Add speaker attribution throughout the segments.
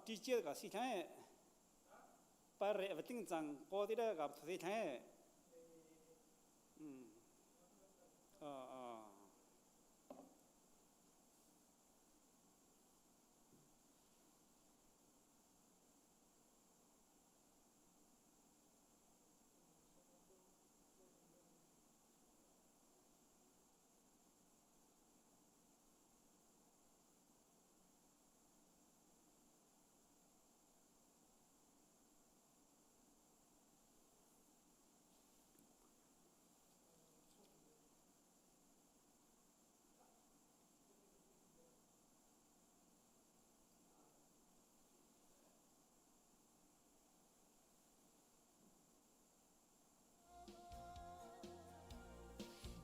Speaker 1: Ti chial ka si thai. Par re va ting cang ko ti da ka thi thai. Mm. Ah.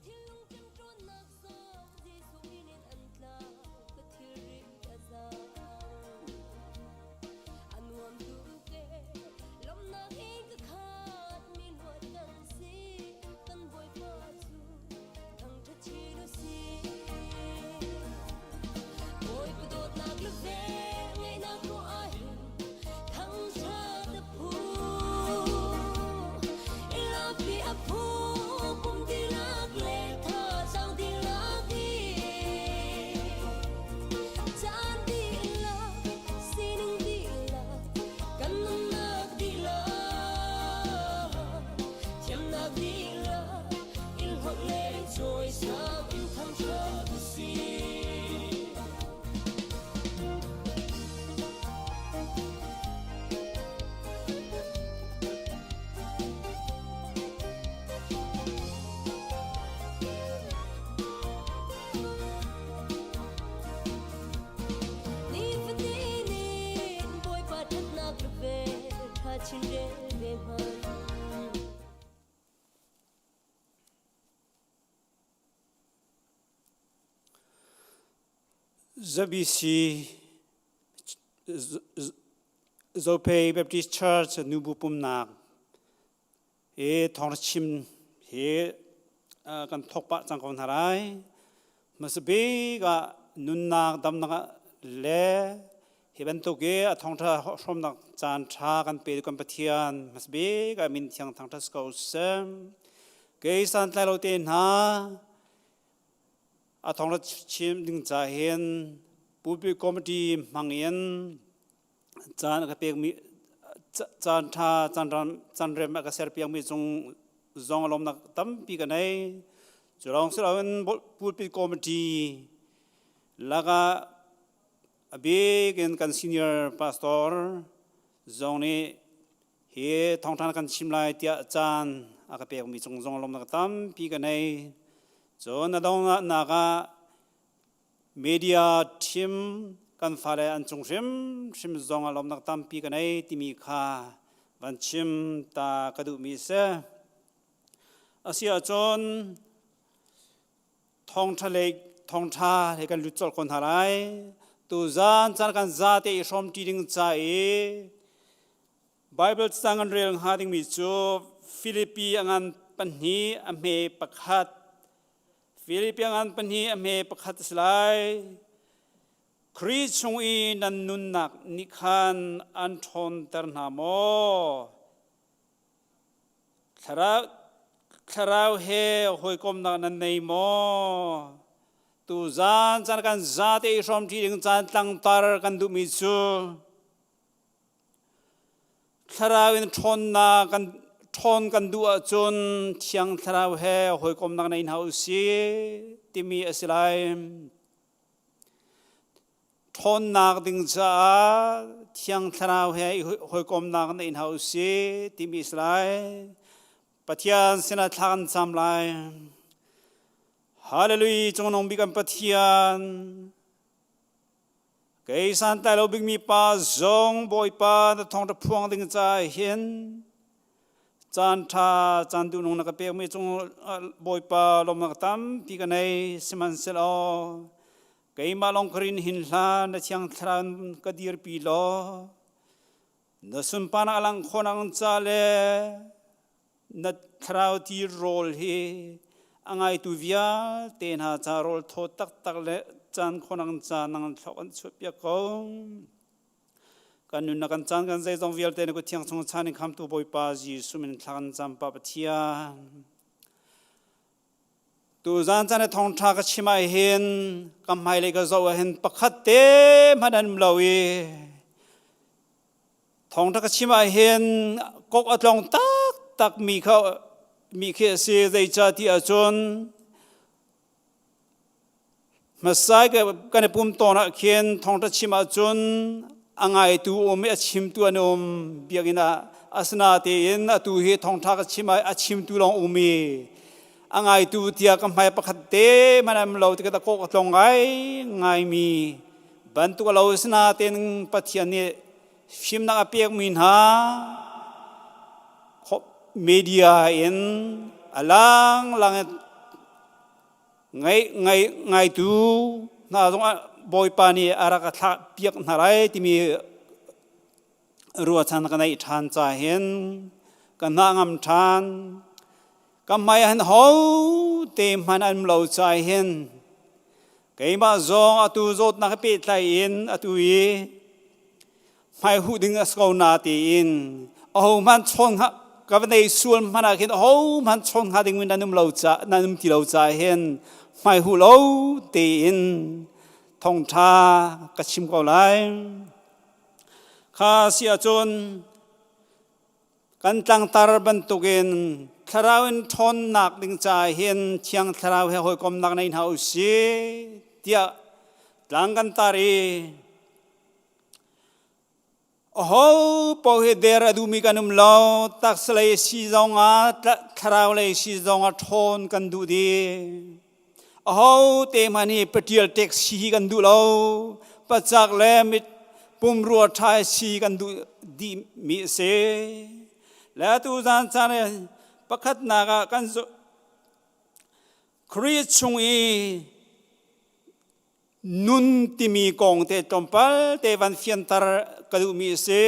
Speaker 2: Thinlung ṭemṭawnnak zong Jesuh min in an tlau, ka thilrit a zang. A nuam tuk ee, lawmhnak in ka khat, mi luat kan si, kan Bawipa cu thangṭhat chin u sih. Bawipa dawtnak le velngeihnak ruah ahhin thangṭhat a phu. I lawmhpi a phu, pum dihlak le thazaang dihlak in. Caan dihlak, sining dihlak, kan nunnak dihlak, thiamnak dihlak, in holh le cawisang in thangṭhat u sih. Nifatin in Bawipa ṭhatnak ka ve, ṭha chin rel ve hmanh.
Speaker 1: ZBC Zophei Baptist Church nubu pumnak hi thawngchim hi kan thawk pah cang ko hna lai. Hmasa bik ah nunnak damnak le hi bantuk i a thawngṭha hrawmnak caan ṭha kan pe kan Pathian hmasa bik ah min thiang thangṭhat ko seh. Kei santlai lo te hna A thawng chim ding ca hin pulpit committee hmang in caan a ka pekmi caan ṭha caan ram caan rem a ka serpiakmi cung zong lawmnak tampi ka nei. Cu lawng si loin pulpit committee lakah a bik in kan senior pastor zong nih Hi thawngṭha kan chim lai tiah caan a ka pekmi cung zong lawmnak tampi ka nei. Cun a donghnak ah media team kan fale an cung hrimhrim zong ah lawmnak tampi ka nei timi kha van chim ta ka duhmi a si. Asi ahcun thawngṭha lei thawngṭha he kan lut colh ko hna lai. Tuzaan caan kan zate i hrawmṭi ding ca i Baibal cang an rel hnga dingmi cu Filipi a ngan pahnih a hme pakhat Filipi a ngan pahnih a hme pakhat a si lai. Khrih chung i nan nunnak nih khan an ṭhawnter hna maw? Thlarau, thlarau he hawikomnak nan nei maw? Tuzaan caan kan zate i hrawmṭi ding caan tlangtar kan duhmi cu thlarau in ṭhawnnak kan ṭhawn kan duh ahcun thiang thlarau he hawikomnak nei hna u sih timi a si lai. Ṭhawnnak ding caah Thiang Thlarau he i hawikomnak neih hna u sih timi si lai. Pathian sinah thla kan cam lai. Hallelujah cungnung bik kan Pathian kei santlai lo bikmi pa zong Bawipa na thawngṭha phuang ding caah hin caan ṭha caan duhnung na ka pekmi cung Bawipa lawmnak tampi ka nei sihmanhsehlaw Keimah lawng ka rin hin hlah na thiang thlarau ka dirpi law na sunparnak a lang khawh nak ca le na thlarau ti rawl hi a ngaitu vialte hna ca rawl thaw taktak le caan khawh nak ca nang thlok an chuahpiak ko. Kan nunnak kan caan kan zeizong vialte na kut thiang chung chan in khamtu Bawipa Jesuh min thla kan cam pa Pathian. Tu zan caan i thawngṭha ka chim ah hin ka hmailei ka zoh ah hin pakhat te hmanh an um lo i thawngṭha ka chim ah hin kok a tlong taktak mi kha mi khi a si zeicah ti ahcun Hmasai kan i pum tawn ah khin thawngṭha chim ahcun a ngaitu um i a chimtu an um. Biakinn ah asinatein atu hi thawngṭha ka chim ah a chimtu lawng um i a ngaitu tiah ka hmai pakhat te hmanh an um lo tikah kawh ka tlong ngai ngaimi bantuk a lo asinatein Pathian nih fimnak a pekmi hna media in a langlang in Ngaitu hna zongah Bawipa nih a rak ka thlah piak hna lai timi ruahchan ka neih ṭhan ca hin ka hna ngam ṭhan. Ka hmai ah hin ho te hmanh an um lo ca hin keimah zong atu zawtnak he pehtlai in atu i hmaihuh ding a si ko na tiin ahohmanh chawn hnga ka va nei sual hmanh ah khin ahohmanh chawn hnga ding nan um lo ca nan um ti lo ca hin hmaihuh lo tein thawngṭha ka chim ko lai. Kha si ahcun kan tlangtar bantukin thlarau in ṭhawnnak ding caah hin Thiang Thlarau he hawikomnak nei hna u sih tiah tlang kan tar i Aho paoh hi der a duhmi kan um lo. Taksa lei si zongah thlarau lei si zongah ṭhawn kan duh dih. Aho te hmanh hi patial tek si hi kan duh lo. Pacak le mit pumrua ṭha si kan duh dihmi a si. Le atu zan caan pakhatnak ah kan Khrih chung i Nun timi kong te tlawmpal te van fianter ka duhmi a si.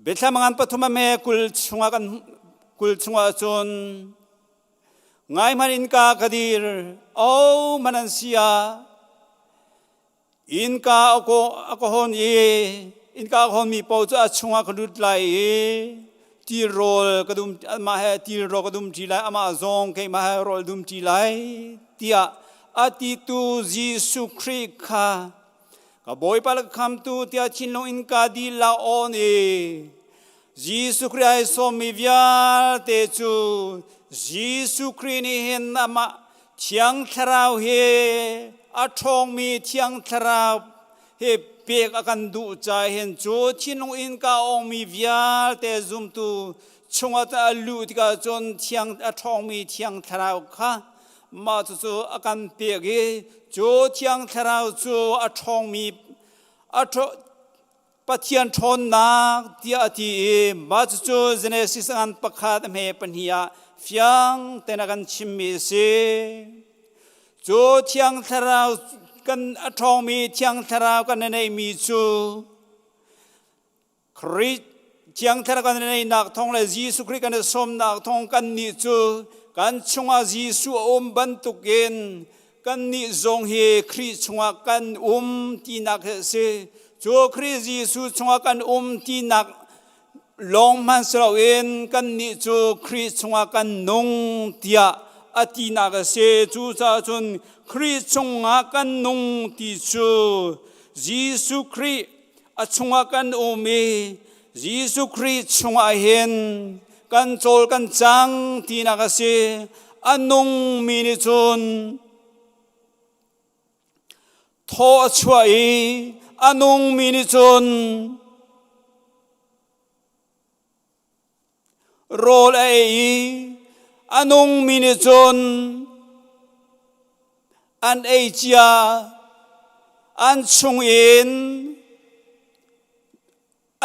Speaker 1: Biathlam ngan pathum a me 20 chungah kan 20 chungah cun ngai hmanh innka ka dir o man an si ah Innka a ka hawn i innka a hawnmi paoh cu a chungah ka lut lai i tilrawl ka dum amah he tilrawl ka dum ṭi lai amah zong keimah he rawl dum ṭi lai tiah a titu Jesuh Khrih kha ka Bawipa le ka khamtu tiah thinlung innka dihlak awn i Jesuh Khrih ai sawmmi vialte cu Jesuh Khrih nih hin amah Thiang Thlarau hi a ṭhawngmi Thiang Thlarau hi pek a kan duh ca hin cu thinlung in ka ongmi vialte zumtu chungah a luh tikah cun thiang a ṭhawngmi Thiang Thlarau kha mah cucu a kan pek i cu Thiang Thlarau cu a ṭhawngmi a Pathian ṭhawnnak tiah a ti i mah cucu Genesis ngan pakhat a hme pahnih ah fiang tein a kan chimmi a si. Cu Thiang Thlarau kan a ṭhawngmi Thiang Thlarau kan neihmi cu Khrih Thiang Thlarau kan neihnak thawng le Jesuh Khrih kan i sawmnak thawng kannih cu kan chungah Jesuh a um bantukin kannih zong hi Khrih chungah kan um tinak hi a si. Cu Khrih Jesuh chungah kan um tinak lawng hmanh si loin kannih cu Khrih chungah kan nung tiah a tinak a si. Cucaah cun Khrih chungah kan nung ti cu Jesuh Khrih a chungah kan um i Jesuh Khrih chungah hin kan cawl kan cang tinak a si. A nungmi nih cun thaw a chuah i a nungmi nih cun rawl a ei i a nungmi nih cun an ei cia an chungin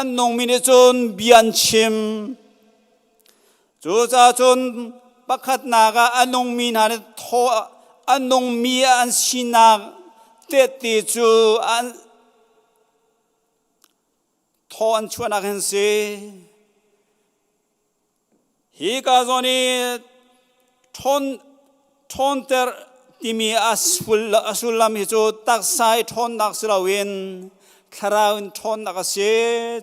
Speaker 1: an nungmi nih cun bia an chim. Cucaah cun pakhatnak ah a nungmi hna nih thaw a nungmi an sinak tehte cu an thaw an chuahnak hin si. Hi ka zawn i ṭhawn ṭhawnter timi a sullam hi cu taksa i ṭhawnnak si loin thlarau in ṭhawnnak a si.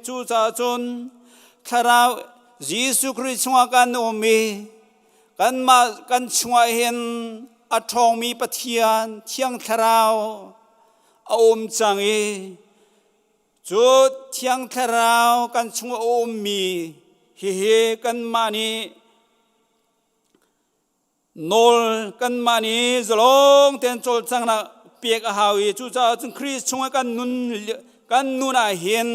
Speaker 1: Cucaah cun thlarau Jesuh Khrih chungah kan um i kanmah kan chungah hin a ṭhawngmi Pathian Thiang Thlarau a um cang i cu Thiang Thlarau kan chung a ummi hihi kanmah nih nawl kanmah nih zalong tein cawlcanghnak pek a hau i cucaah cun Khrih chungah kan nun kan nun ah hin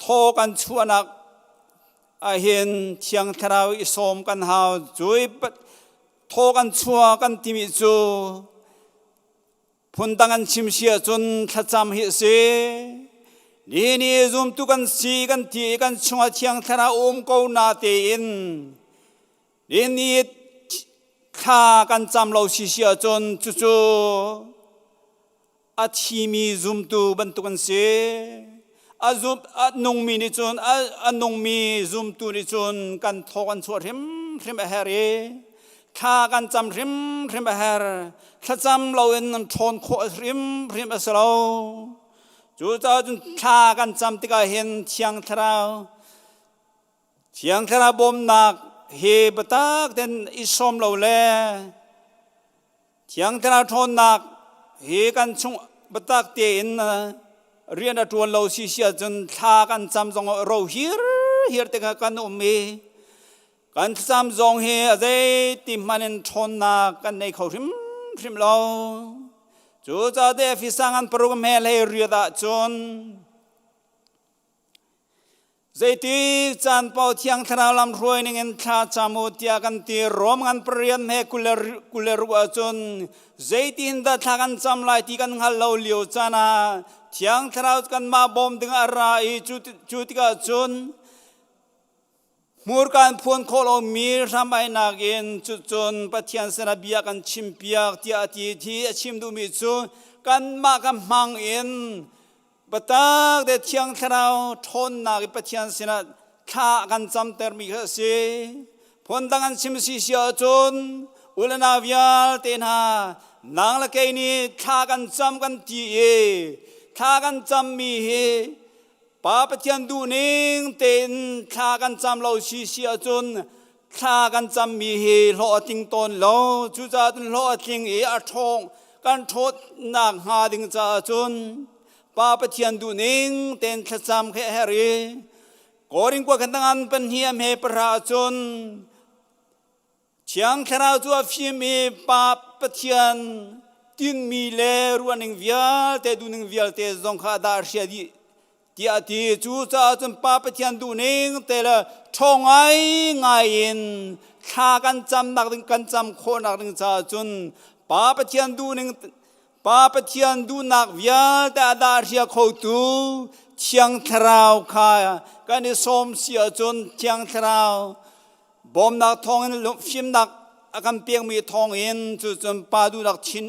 Speaker 1: thaw kan chuahnak ah hin Thiang Thlarau i sawm kan hau. Cu thaw kan chuah kan timi cu phundang an chim si ahcun thlacam hi a si. Ni ni zumtu kan si kan ti i kan chungah Thiang Thlarau um ko na tein ni ni thla kan cam lo si si ahcun cucu a thimi zumtu bantuk an si. A zum a nungmi nih cun a nungmi zumtu nih cun kan thaw kan chuah hrimhrim a herh i thla kan cam hrimhrim a herh. Thlacam loin nan ṭhawn khawh hrimhrim a si lo. Cucaah cun thla kan cam tikah hin Thiang Thlarau Thiang Thlarau bawmnak he biatak tein i sawm lo le Thiang Thlarau ṭhawnnak hi kan chung biatak tein rian a ṭuan lo si si ahcun thla kan cam zong ro hir hir te kan um i kan thlacam zong hi a zeiti hmanh in ṭhawnnak kan nei kho hrimhrim lo. Cucaah te Efesa ngan paruk he hlei riat ahcun Zeiti caan paoh Thiang Thlarau lam hruai ning in thla cam u tiah kan ti. Rom ngan pariat he kule ruk ahcun zeitin dah thla kan cam lai ti kan hngal lo lio caan ah Thiang Thlarau kanmah bawm ding a ra i cu tikah cun hmurka in phuan khawh lomi hramainak in cucun Pathian sinah bia kan chimpiak tiah a ti. Hi a chim duhmi cu kanmah kan hmang in Biatak te Thiang Thlarau ṭhawnnak i Pathian sinah thla kan camtermi kha a si. Phundang an chim si si ahcun u le nau vialte hna nang le kei nih thla kan cam kan ti i thla kan cammi hi Pa Pathian duhning tein thla kan cam lo si si ahcun thla kan cammi hi hlawh a tling tawn lo. Cucaah cun hlawh a tling i a ṭhawng kan ṭhawtnak hnga ding caah cun Pa Pathian duhning tein thlacam khi a herh i Korin kua khan tangan pahnih a hme pahra cun Thiang Thlarau cu a fim i Pa Pathian tinmi le ruahning vialte duhning vialte zong kha a dah hria dih tiah a ti. Cucaah cun Pa Pathian duhning te le ṭhawng ngaingai in thla kan camnak ding kan cam khawhnak ding caah cun Pa Pathian duhning Pa Pathian duhnak vialte a dah hria khotu Thiang Thlarau kha kan i sawm si ahcun Thiang Thlarau bawmnak thawngin fimnak a kan pekmi thawngin cucun Pa duhnak chin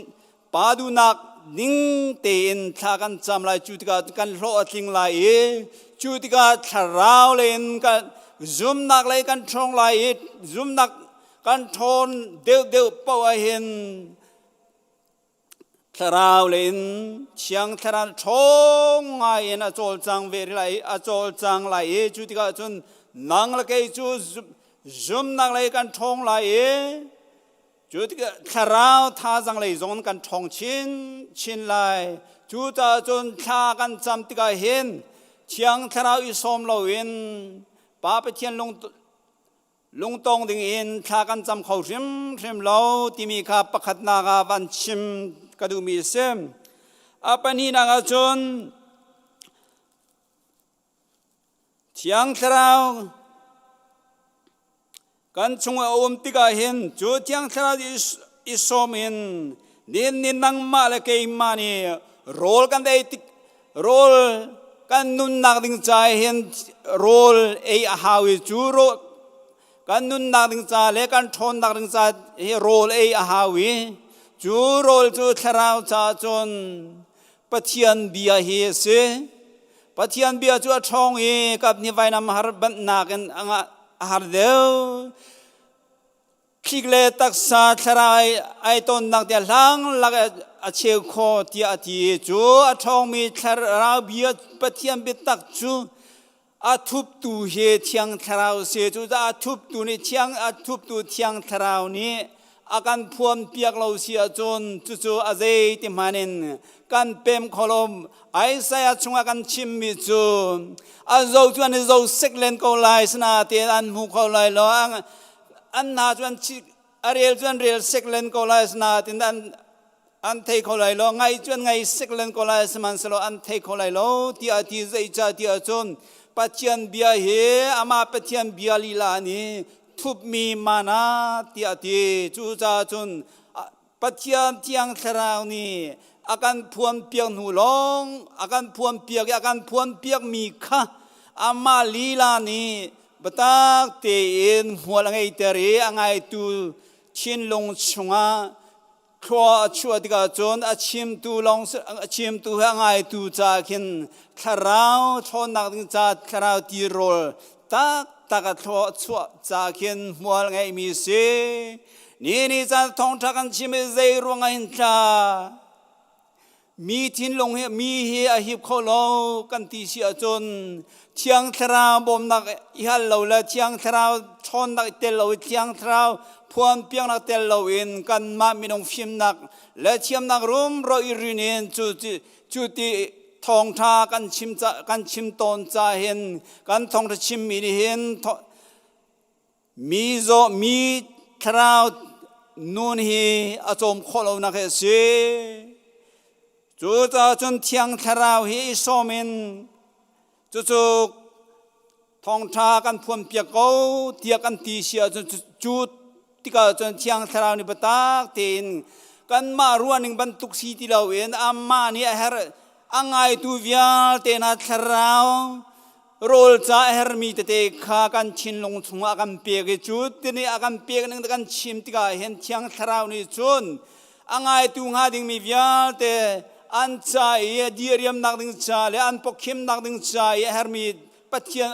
Speaker 1: Pa duhnak ning tein thla kan cam lai. Cu tikah kan hlawh a tling lai i cu tikah thlarau lei in kan zumnak lei kan ṭhawng lai i zumnak kan ṭhawn deuhdeuh paoh ahhin thlarau lei in Thiang Thlarau ṭhawng ngai in a cawlcang ve lai a cawlcang lai i cu tikah cun nang le kei cu zumnak lei kan ṭhawng lai i cu tikah thlarau thazang lei zong kan ṭhawng chin chin lai. Cucaah cun thla kan cam tikah hin Thiang Thlarau i sawm loin Pa Pathian lung lungtong ding in thla kan cam kho hrimhrim lo timi kha pakhatnak ah van chim ka duhmi a si. A pahnihnak ah cun Thiang Thlarau kan chung a um tikah hin cu Thiang Thlarau i sawm in nin ni nangmah le keimah nih rawl kan ei tik rawl kan nunnak ding ca hin rawl ei a hau i cu rawl kan nunnak ding ca le kan ṭhawnnak ding ca hi rawl ei a hau i cu rawl cu thlarau ca cun Pathian bia hi a si. Pathian bia cu a ṭhawng i kap nih vainam har banhnak in a har deuh. Thlik le taksa thlarau ai tonnak tiah hlang lak a cheu kho tiah a ti. Cu a ṭhawngmi thlarau bia Pathian biatak cu a thuptu hi Thiang Thlarau si. Cucaah a thuptu nih thiang a thuptu Thiang Thlarau nih a kan phuan piak lo si ahcun cucu a zei ti hmanh in kan pem kho lo. Isaiah chungah kan chimmi cu a zo cu an i zo sek len ko lai sinain an hmu kho lai lo. An hna cu an a rel cu an rel sek len ko lai sinain an an thei kho lai lo ngai cu an ngai sek len ko lai sihmanhsehlaw an thei kho lai lo tiah ti zeicah tiah cun Pathian bia hi amah Pathian bia lila nih thupmi mana tiah ti cucaah cun Pathian Thiang Thlarau nih a kan phuanpiak hnu lawng a kan phuanpiak i a kan phuanpiakmi kha amah lila nih biatak tein hmual a ngeiter i a ngaitu thinlung chungah thlua a chuah tikah cun a chimtu lawng a chimtu he a ngaitu ca khin thlarau ṭhawnnak ding ca thlarau tirawl taktak a thlua chuah ca khin hmual ngeimi si. Ni ni caan thawngṭha kan chim i zei ruangah hin tla mi thinlung hi mi hi a hip kho lo kan ti si ahcun Thiang Thlarau bawmnak i hal lo le Thiang Thlarau ṭhawnnak i tel lo i Thiang Thlarau phuan piaknak tel loin kanmah minung fimnak le thiamnak rumro i rin in cu cu ti thawngṭha kan chim kan chim tawn ca hin kan thawngṭha chimmi nih hin Mi zaw mi thlarau nun hi a cawm khawh lonak hi a si. Cucaah cun Thiang Thlarau hi i sawm in cucu thawngṭha kan phuanpiak ko tiah kan ti si ahcun cu tikah cun Thiang Thlarau nih biatak tein kanmah ruahning bantuk si ti loin amah nih a herh a ngaitu vialte hna thlarau rawl ca a hermi tete kha kan thinlung chungah a kan pek i cu tini a kan pek ning kan chim tikah hin Thiang Thlarau nih cun a ngaitu hnga dingmi vialte an ca i a diriamnak ding ca le an pawkhimnak ding ca i a hermi Pathian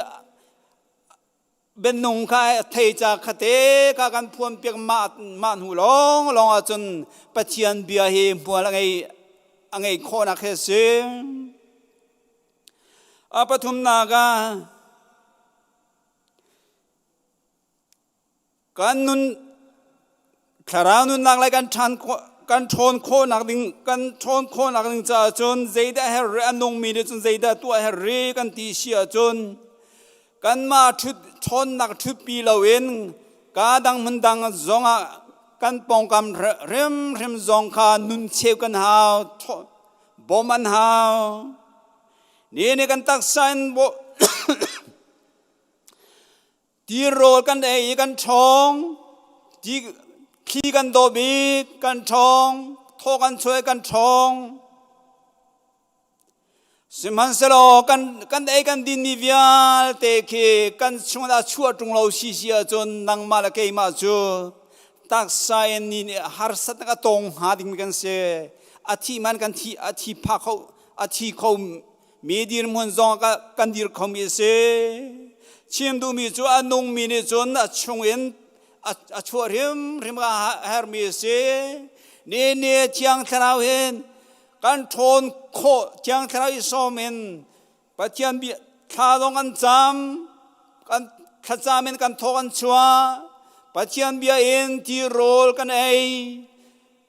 Speaker 1: bianung kha thei ca khate kha kan phuan piak mah mah hnu lawng lawng ahcun Pathian bia hi hmual a ngei a ngei khawhnak hi a si. A pathumnak ah kan nun thlarau nunnak le kan ṭhan kan ṭhawn khawhnak ding kan ṭhawn khawhnak ding caah cun zeidah her ri a nungmi nih cun zeidah tuah her ri kan ti si ahcun kanmah ṭhut ṭhawnnak ṭhutpi loin ka dang hmun dang zongah kan pawngkam hrimhrim zong kha nun cheu kan hau bawm an hau. Ni nih kan taksa in tirawl kan ei i kan ṭhawng, ti thli kan dawp i kan ṭhawng, thaw kan chuah i kan ṭhawng. Sihmanhsehlaw kan kan ei kan dinmi vialte khi kan chungah chuah ṭung lo si si ahcun nangmah le keimah cu taksa in ni nih harsatnak a tong hnga dingmi kan si. A thih man kan thi a thi phah kho a thi kho mi dirhmun zong kan dir khomi a si. Chim duhmi cu a nungmi nih cun a chungin a chuah hrimhrim a herhmi a si. Ni ni Thiang Thlarau hin kan ṭhawn khawh Thiang Thlarau i sawm in Pathian bia thla zong kan cam kan thlacam in kan thaw kan chuah Pathian bia in tirawl kan ei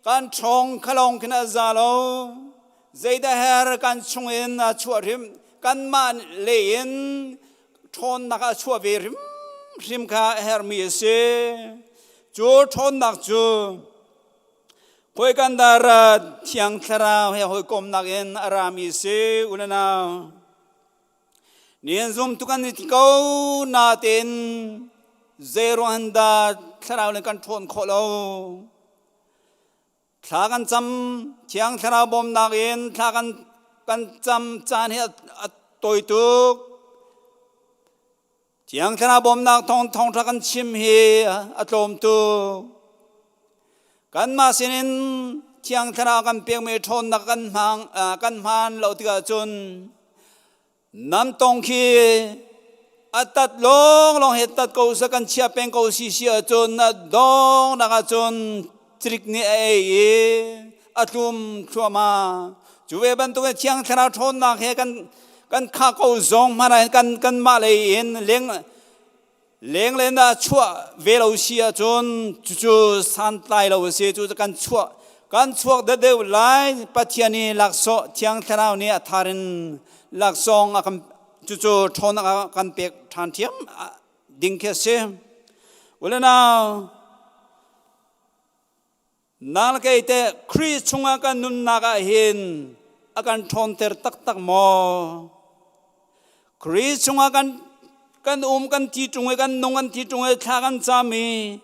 Speaker 1: kan ṭhawng khalong khin a za lo zeidah her kan chung in a chuah hrim kanmah lei in ṭhawnnak a chuah ve hrimhrim kha a herhmi a si cu ṭhawnnak cu Hawi dah rat Thiang Thlarau he hawikomnak in a rami si unanau. Nihin zumtu kan i ko natein zeiruang dah Thlarau le kan ṭhawn khawh lo. Thla kan cam Thiang Thlarau bawmnak in thla kan kan cam caan hi a tawi tuk. Thiang Thlarau bawmnak thawng thawngṭha kan chim hi a tlawm tuk. Kanmah sinin Thiang Thlarau kan pekmi ṭhawnnak kan hmang kan hmaan lo tikah cun nam tong khi A tat lawnglawng he tat ko sa kan chia peng ko si si ahcun a dong nak ahcun cirik nih a ei i a tlum thluahmah. Cu ve bantukin Thiang Thlarau ṭhawnnak he kan kan khah ko zong hmanh ah kan kanmah lei in leng lenglen ah chuah ve lo si ahcun cucu santlai lo a si. Cu kan chuah kan chuak deuhdeuh lai. Pathian nih laksawng Thiang Thlarau nih a thar in laksawng a kan cucu ṭhawnnak a kan pek ṭhan ṭhiam ding khi a si. Ulenau, nang le kei teh Khrih chungah kan nunnak ah hin a kan ṭhawnter taktak maw? Khrih chungah kan kan um kan thi ṭung i kan nung kan thi ṭung i thla kan cam i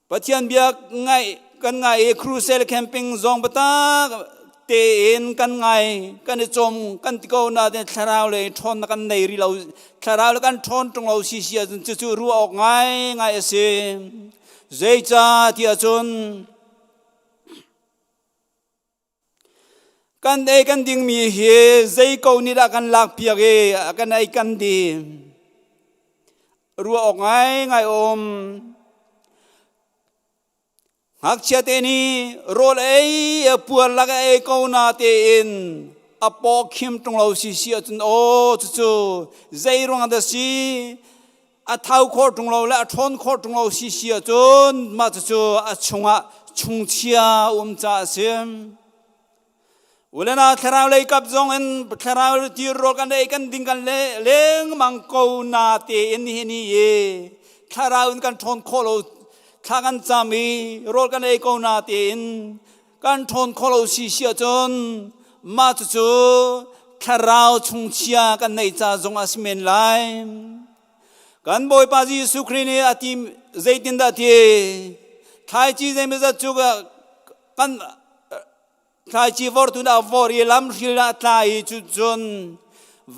Speaker 1: Pathian bia ngaih kan ngai i crusade camping zong biatak tein kan ngai kan i cawm kan ti ko nain thlarau lei ṭhawnnak kan nei rih lo thlarau le kan ṭhawn ṭung lo si si ahcun cucu ruah awk ngaingai a si. Zeicah tiah cun kan ei kan dingmi hi zei ko nih dah kan lakpiak i kan ei kan di ruah awk ngaingai um. Ngakchia te nih rawl ei a puar lak a ei ko na tein a paw khim ṭung lo si si ahcun aw cucu zei ruang dah si a thau khawh ṭung lo le a ṭhawn khawh ṭung lo si si ahcun mah cucu a chungah chungchia um ca a si. Ulena thlarau lei kap zong in thlarau ti rawl kan ei kan ding kan le lengmang ko na tein hi ni i thlarau in kan ṭhawn khawh lo thla kan cam i rawl kan ei ko na tein kan ṭhawn khawh lo si si ahcun mah cucu thlarau chungchia kan neih ca zong a si men lai. Kan Bawipa Jesuh Khrih nih a ti zeitindah ti thlaici zeimawzat cu kan thlaici vortu dah vor i lamhril ah tla i cun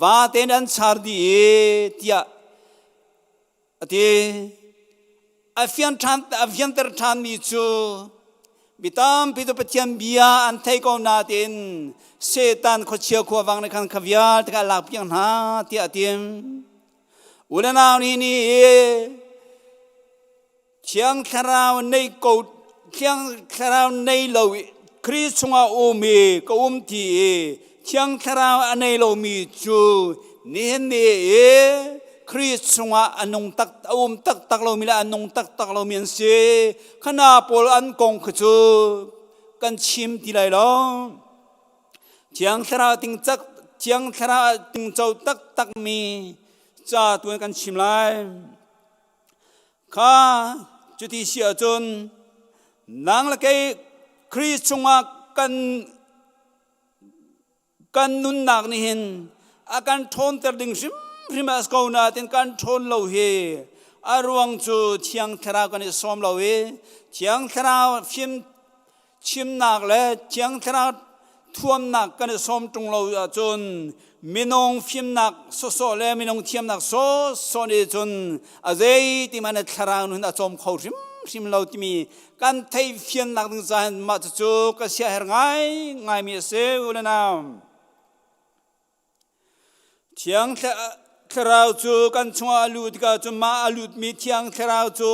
Speaker 1: vate in an char dih i tiah a ti. A fian ṭhan a fianter ṭhanmi cu mi tampi cu Pathian bia an thei ko nain Satan khuachia khuavang nih khan kha vialte kha a lakpiak hna tiah a ti. U le nau nih ni Thiang Thlarau nei ko Thiang Thlarau nei lo i Khrih chungah um i ka um ti i Thiang Thlarau a nei lomi cu nihin ni i Khrih chungah a nung tak a um taktak lomi le a nung taktak lomi an si. Khana pawl an kong kha cu kan chim ti lai lo. Thiang Thlarau tingcak Thiang Thlarau tingco taktakmi ca tu in kan chim lai. Kha cuti si ahcun nang le kei Khrih chungah kan kan nunnak nih hin a kan ṭhawnter ding hrimhrim a si ko nain kan ṭhawn lo hi a ruang cu Thiang Thlarau kan i sawm lo i Thiang Thlarau fim chimnak le Thiang Thlarau thuamnak kan i sawm ṭung lo ahcun minung fimnak sawsawh le minung thiamnak sawsawh nih cun a zei ti hmanh thlarau nun a cawm kho hrimhrim lo timi kan theih fiannak ding caah mah cucu ka siaherh ngai ngaimi a si u le nau. Thiang Thlarau cu kan chungah a luh tikah cun mah a lutmi Thiang Thlarau cu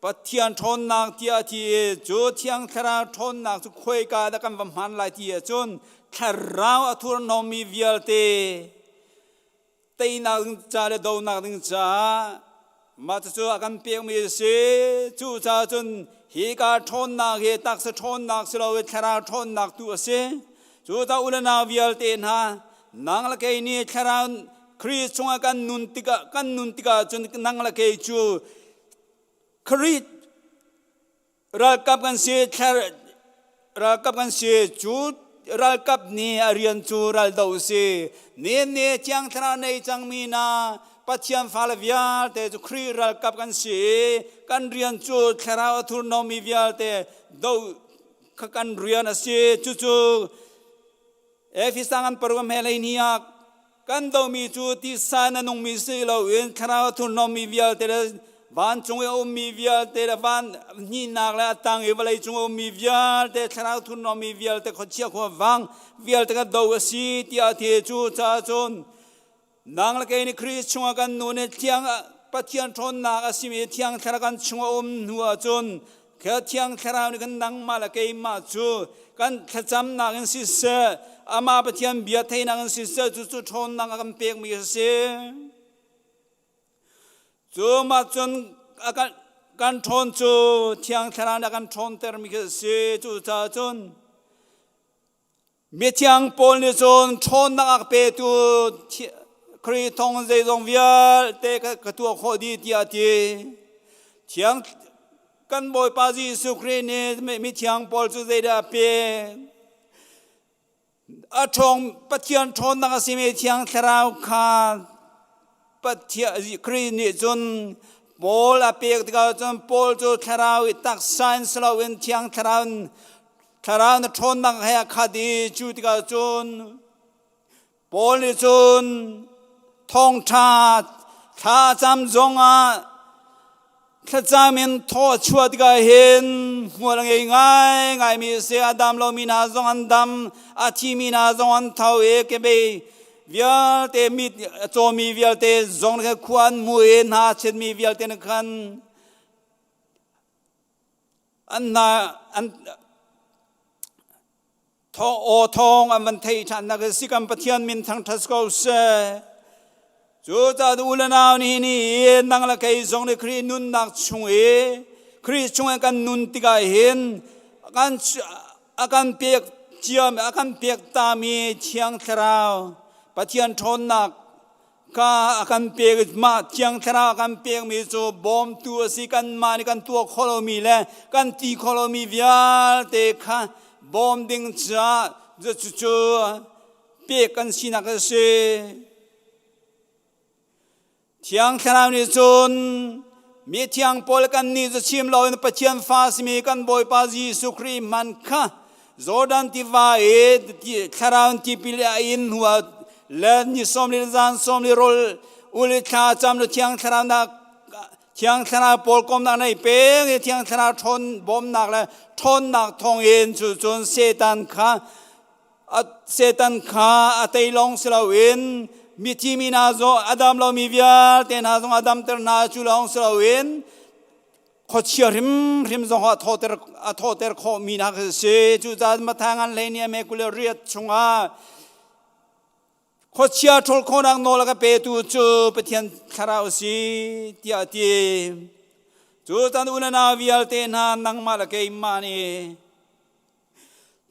Speaker 1: Pathian ṭhawnnak tiah a ti i cu Thiang Thlarau ṭhawnnak cu khoika dah kan va hman lai ti ahcun Thlarau a thurhnawmmi vialte teinak ding ca le donak ding caah mah cucu a kan pekmi a si. Cucaah cun hika ṭhawnnak hi taksa ṭhawnnak si lo i Thlarau ṭhawnnak tu a si. Cucaah u le nau vialte hna, nang le kei nih Thlarau Khrih chungah kan nun tikah kan nun tikah cun nang le kei cu Khrih ralkap kan si ralkap kan si cu ralkap nih a rian cu raldo a si ni ni Thiang Thlarau nei cangmi na Pathian fale vialte cu Khrih ralkap kan si i kan rian cu Thlarau a thurhnawmmi vialte do kha kan rian a si. Cucu Efesa ngan paruk he lei ah kan domi cu tisa na nungmi si loin thlarau thurhnawmmi vialte le vancung i a ummi vialte le van hnihnak le a tang i vawlei cung a ummi vialte thlarau thurhnawmmi vialte khuachia khuavang vialte ka do a si tiah a ti. Cu caah cun. Nang le kei nih Khrih chungah kan nu nih thiang Pathian ṭhawnnak a simi Thiang Thlarau kan chungah um hnu ahcun kha Thiang Thlarau nih kan nangmah le keimah cu kan thlacamnak in siseh, amah Pathian bia theihnak in siseh, cucu ṭhawnnak a kan pekmi a si. Cu mah cun kan ṭhawn cu Thiang Thlarau nih a kan ṭhawntermi khi a si. Cucaah cun Mithiang Paul nih cun ṭhawnnak a ka petu Khrih thawng zeizong vialte ka tuah khawh dih tiah a ti. Thiang kan Bawipa Jesuh Khrih nih mithiang Paul cu zeidah a pek? A ṭhawng Pathian ṭhawnnak a simi Thiang Thlarau kha Pathian Khrih nih cun Paul a pek tikah cun Paul cu Thlarau i taksa in si loin Thiang Thlarau in Thlarau na ṭhawnnak he a khat i cu tikah cun Paul nih cun thawngṭha thlacam zongah thlacam in thaw a chuah tikah hin hmual a ngei ngaingaimi a si. A dam lomi hna zong an dam, a thimi hna zong an tho i kebei vialte mit a cawmi vialte zong kha khua an mu i hna chetmi vialte nih khan An hna an aw thawng an van theih ṭhan nak si kan Pathian min thangṭhat ko seh. Cu caah u le nau nih ni nang le kei zong nih Khrih nunnak chung i Khrih chung in kan nun tikah hin kan a kan pek ciam a kan pek tami Thiang Thlarau Pathian ṭhawnnak Ka a kan pek mah Thiang Thlarau a kan pekmi cu bawmtu a si kanmah nih kan tuah khawh lomi le kan ti khawh lomi vialte kha bawm ding caah cucu pek kan sinak a si. Thiang Thlarau nih cun mi thiang pawl kan nih cu chim loin Pathian fa simi kan Bawipa Jesuh Khrih hman kha Jordan tiva i thlarau tipil a in hnuah le ni sawm li zan sawm li rawl ul i thla cam le thiang thlarau nak thiang thlarau pawl komnak nei peng i thiang thlarau ṭhawn bawmnak le ṭhawnnak thawng in cu cun Satan kha Satan kha a tei lawng si loin mithi mi hna zong a dam lomi vialte hna zong a damter hna cu lawng si loin khuachia hrimhrim zong a thawter a thawter khawhmi hna khi si. Cucaah Matthai ngan hlei nih a me 28 chungah khuachia ṭhawl khawhnak nawl a ka petu cu Pathian Thlarau a si tiah a ti. Cucaah u le nau vialte hna nangmah le keimah nih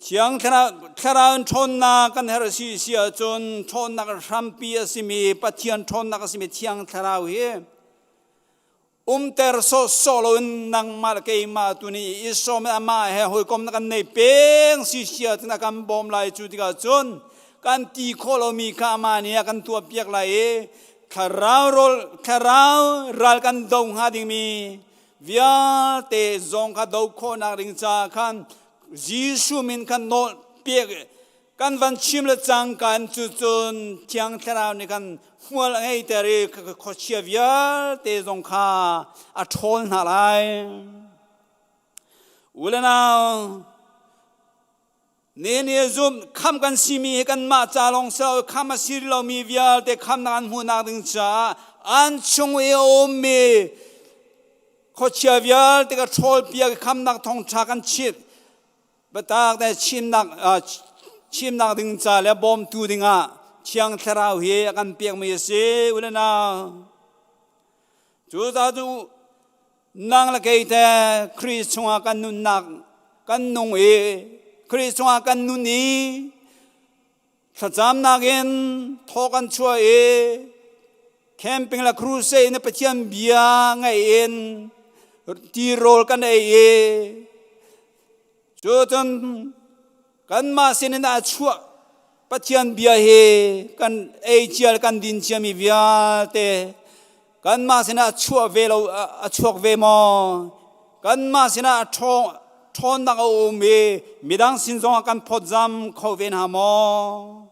Speaker 1: Thiang Thlarau in ṭhawnnak kan herh si si ahcun ṭhawnnak hrampi a simi Pathian ṭhawnnak a simi Thiang Thlarau hi umter sawhsawh loin nangmah le keimah tu nih i sawm amah he hawikom na kan nei peng si sia cun a kan bawm lai cu tikah cun kan ti khawh lomi kha amah nih a kan tuahpiak lai i thlarau rawl thlarau ral kan do hnga dingmi vialte zong kha do khawhnak ding caah khan Jesuh min khan nawl pek Kan van chim le cangka in cu cun Thiang Thlarau nih kan hmual a ngeiter i khuachia vialte zong kha a ṭhawl hna lai. U le nau, ne nih zum kham kan simi hi kanmah ca lawng si lo kham a si lomi vialte khamnak an hmuhnak ding caah an chung i a ummi khuachia vialte ka ṭhawl piak i khamnak thawngṭha kan chimh Biatak te chimnak chimnak ding ca le bawmtu dingah Thiang Thlarau hi a kan pekmi a si u le nau. Cucaah cu nang le kei te Khrih chungah kan nunnak kan nung i Khrih chungah kan nun i thlacamnak in thaw kan chuah i camping le crusade in Pathian bia ngaih in tirawl kan ei i cu cun kanmah sinin a chuah Pathian bia hi kan ei cia kan din ciami vialte kanmah sinah a chuah ve lo a chuak ve maw kanmah sinah a ṭhawnnak a um i midang sin zongah kan phawtzam kho ve hna maw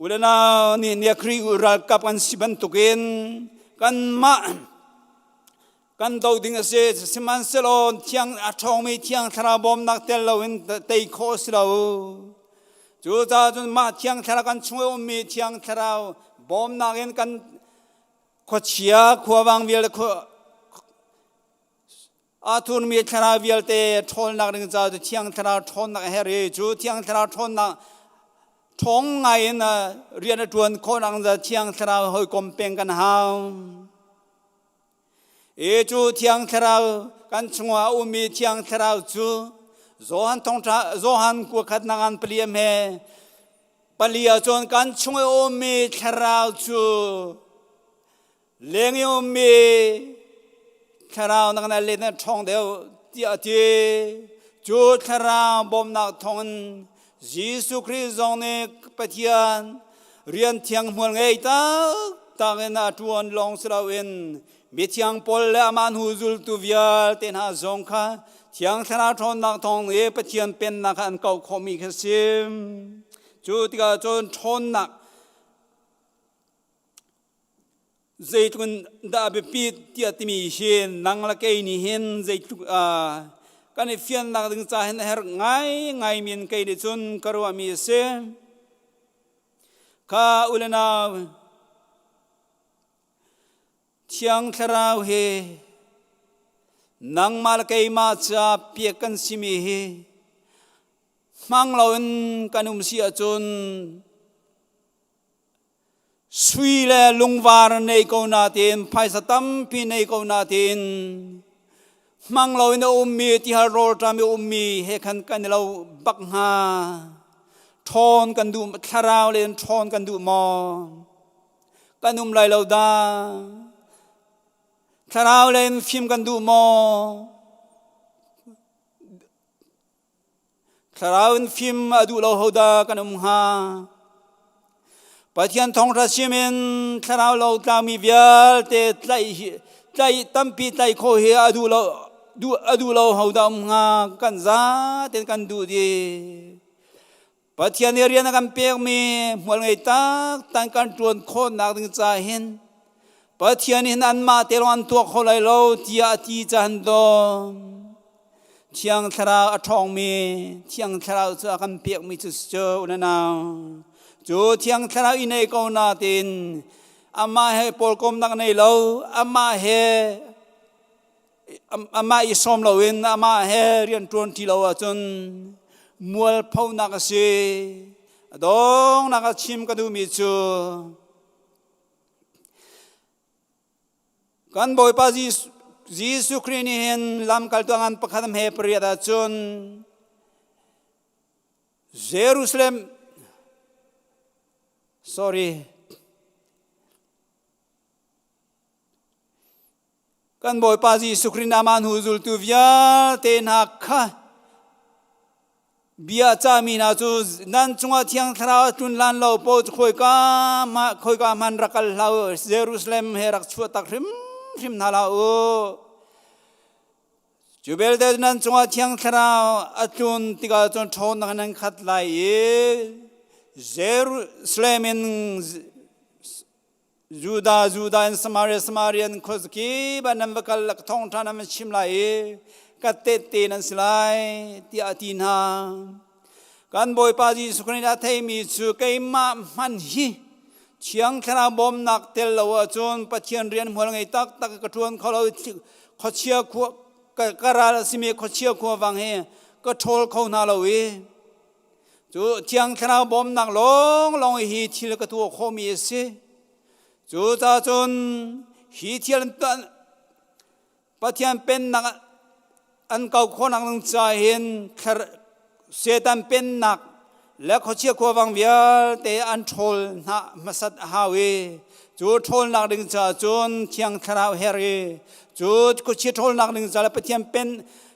Speaker 1: u le nau nih nia Khrih ralkap kan si bantukin kanmah kan do ding a si sihmanhsehlaw thiang a ṭhawngmi thiang thlarau bawmnak tel loin tei khawh a si lo cucaah cun mah thiang thlarau kan chung i ummi thiang thlarau Bawmnak in kan khuachia khuavang vialte a thurmi thlarau vialte ṭhawlnak ding ca cu Thiang Thlarau ṭhawnnak a herh i cu Thiang Thlarau ṭhawnnak ṭhawng ngai in rian a ṭuan khawhnak ca Thiang Thlarau hawikom peng kan hau. I cu Thiang Thlarau kan chungah a ummi Thiang Thlarau cu Johan thawngṭha Johan kuakhat nangan paliam he pali ahcun kan chung i a ummi Thlarau cu Leng i ummi thlarau nak na let na ṭhawng deuh tiah a ti. Cu thlarau bawmnak thawngin Jesuh Khrih zong nih Pathian rian thiang hmual ngei taktak in a ṭuan lawng si loin mithiang pawl le amah hnu zultu vialte hna zong kha Thiang Thlarau ṭhawnnak thawng i Pathian pennak kha an kauh khawhmi kha si. Cu tikah cun ṭhawnnak Zeitluk in dah a biapit tiah timi hi nang le kei nih hin zeitluk kan i fiannak ding ca hin a herh ngaingai mi in kei nih cun ka ruahmi a si. Kha u le nau, Thiang Thlarau hi nangmah le keimah ca pek kan simi hi hmang loin kan um si ahcun Sui le lungvar nei ko nain, phaisa tampi nei ko nain, hmang loin a ummi, tihal rawlṭam i ummi he khan kan i lo bak hnga. Ṭhawn kan duh, thlarau len ṭhawn kan duh maw? Kan um lai lo dah. Thlarau len fim kan duh maw? Thlarau in fim a duh lo hodah kan um hnga? Pathian thawngṭha chim in thlarau lo tlangmi vialte tlaih tlaih tampi tlaih khawh hi a duh lo duh a duh lo hodah um hnga? Kan zaten kan duh dih. Pathian nih rian a kan pekmi hmual ngei taktak kan ṭuan khawhnak ding ca hin Pathian hin anmah te lawng an tuah kho lai lo tiah a ti caan dawm. Thiang Thlarau a ṭhawngmi Thiang Thlarau cu a kan pekmi cu cu unanau. Cu Thiang Thlarau i nei ko natin amah he pawlkomnak nei lo, amah he amah i sawm loin amah he rian ṭuan ṭi lo ahcun mualphonak a si. A dongnak a chim ka duhmi cu kan Bawipa Jesuh Khrih nih hin lamkaltu ngan pakhat he pariat ahcun Jerusalem sorry Kan Bawipa Jesuh Khrih amah hnu zultu vialte hna kha bia cahmi hna cu nan cungah Thiang Thlarau a tlun lan lo paoh cu khawika hmah khawika hmanh rak kal hlah u Jerusalem he rak chuah tak hrimhrim hna hlah u. Cu belte nan cungah Thiang Thlarau a tlun tikah cun ṭhawnnak nan khat lai i Jerusalem in Judah, Judah in Samaria, Samaria in khuazakip ah nan va kal ka thawngṭha nan van chim lai i ka tehte nan si lai tiah a ti hna. Kan Bawipa Jesuh Khrih nih a theimi cu keimah hman hi Thiang Thlarau bawmnak tel lo ahcun Pathian rian hmual ngei taktak ka ṭuan kho lo khuachia khua ka ral a simi khuachia khuavang hi ka ṭhawl kho hna lo i Cu Thiang Thlarau bawmnak lawnglawng hi thil ka tuah khawhmi a si. Cu ca cun hi thil Pathian pennak an kau khawhnak ding ca hin Satan pennak le khuachia khuavang vialte an ṭhawl hna hmasat a hau i cu ṭhawlnak ding ca cun Thiang Thlarau her i cu khuachia ṭhawlnak ding ca le Pathian pen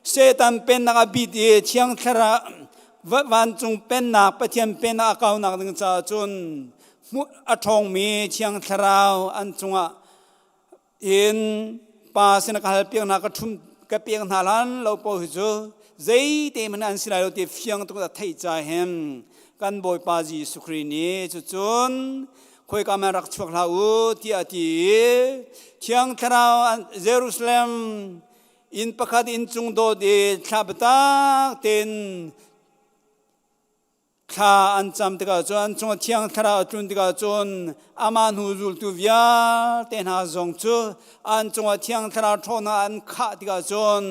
Speaker 1: Satan pennak a bit i Thiang Thlarau Vancung pennak Pathian pennak a kaunak ding caah cun a ṭhawngmi Thiang Thlarau an cungah in Pa sin ka hal piak hna ka ṭhum ka pek hna hlan lo paoh hi cu zeite hmanh an si lai lo ti fiang tuk a theih ca hin kan Bawipa Jesuh Khrih nih cucun khoika man rak chuak hlah u tiah a ti i Thiang Thlarau Jerusalem Inn pakhat inncung dawt i thla biatak tein Thla an cam tikah cun an cungah Thiang Thlarau a tlun tikah cun amah hnu zultu vialte hna zong cu an cungah Thiang Thlarau ṭhawnnak an khah tikah cun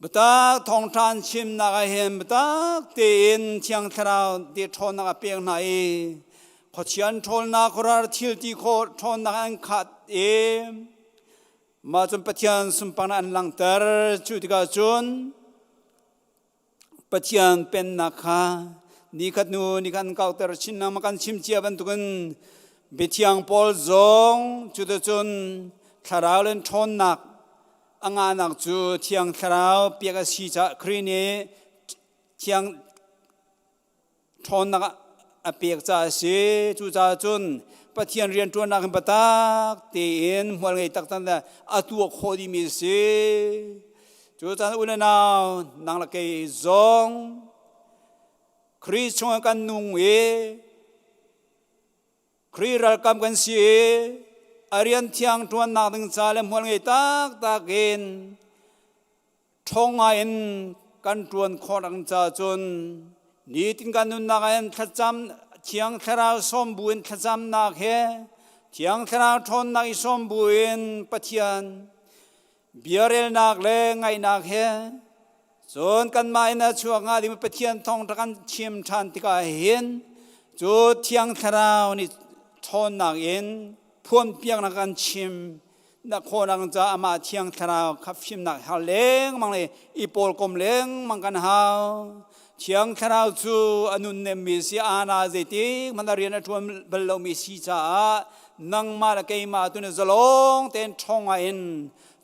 Speaker 1: biatak thawngṭha an chimnak ah hin biatak tein Thiang Thlarau ti ṭhawnnak a pek hna i khuachia an ṭhawlnak khuaruahhar thil ti khawh ṭhawnnak an khat i mah cun Pathian sunparnak an langhter. Cu tikah cun Pathian pennak kha nikhat hnu nikhat an kauhter chin lengmang. Kan chim cia bantukin biathiang pawl zong cuticun thlarau le ṭhawnnak a ngahnak cu Thiang Thlarau piak a si caah Khrih nih thiang ṭhawnnak a pek caah a si. Cucaah cun Pathian rianṭuannak in biatak tein hmual ngei taktak le a tuah khawh dihmi a si. Cucaah u le nau, nang le kei zong Khrih chungah kan nung i Khrih ralkap kan si i a rian thiang ṭuannak ding ca le hmual ngei taktak in ṭhawng ngai in kan ṭuan khawh ding ca cun nitin kan nunnak ah hin thlacam Thiang Thlarau sawm bu in thlacamnak he Thiang Thlarau ṭhawnnak i sawm bu in Pathian biarelnak le ngaihnak he cun kanmah in a chuak hnga dingmi Pathian thawngṭha kan chim ṭhan tikah hin cu Thiang Thlarau nih ṭhawnnak in phuanpiaknak kan chim na khawhnak caah amah Thiang Thlarau kha fimnak hal lengmang le i pawlkom lengmang kan hau. Thiang Thlarau cu a nunnemmi si ana zeitik hmanh a rian a ṭuan bal lomi si caah nangmah le keimah tu nih zalong tein ṭhawng in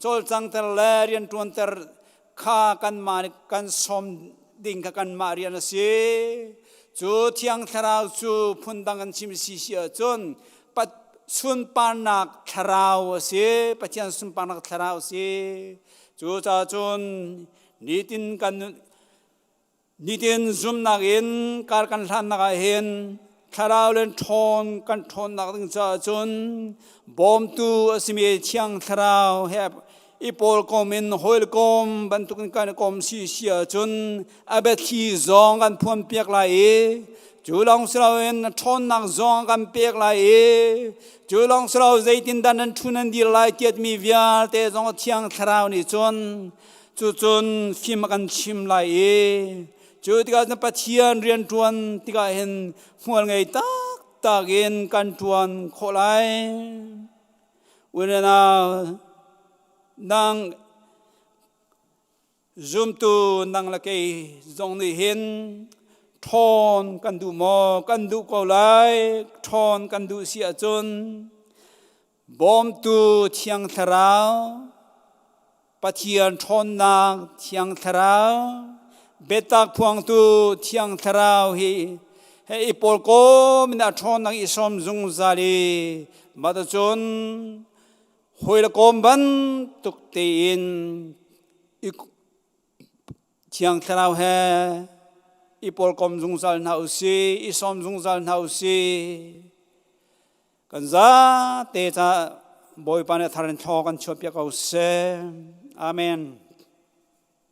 Speaker 1: cawlcangter le rianṭuanter kha kanmah nih kan sawm ding kha kanmah rian a si. Cu Thiang Thlarau cu phundang kan chim si si ahcun sunparnak thlarau a si, Pathian sunparnak thlarau a si. Cu caah cun nitin kan Nitin zumnak in kar kan hlannak ah hin thlarau le ṭhawn kan ṭhawnnak ding caah cun bawmtu a simi Thiang Thlarau he i pawlkom in hawikom bantukin kan i kom si si ahcun a biathli zong kan phuanpiak lai i cu lawng si loin ṭhawnnak zong kan pek lai i cu lawng si lo zeitindah nan ṭhu nan dir lai tiatmi vialte zong Thiang Thlarau nih cun Cucun fim a kan chim lai i cu tikah na Pathian rianṭuan tikah hin hmual ngei taktak in kan ṭuan khawh lai. Unau nang zumtu nang le kei zong nih hin ṭhawn kan duh maw? Kan duh ko lai. Ṭhawn kan duh si ahcun Bawmtu Thiang Thlarau, Pathian ṭhawnnak Thiang Thlarau, biatak phuangtu Thiang Thlarau hi he i pawl kom in a ṭhawnnak i sawm zungzal i mah cun hawi le kom bantuk tein i Thiang Thlarau he i pawlkom zungzal hna u si, i sawm zungzal hna u si. Kan zate ca Bawipa nih a thar in thlaw kan chuahpiak ko seh. Amen.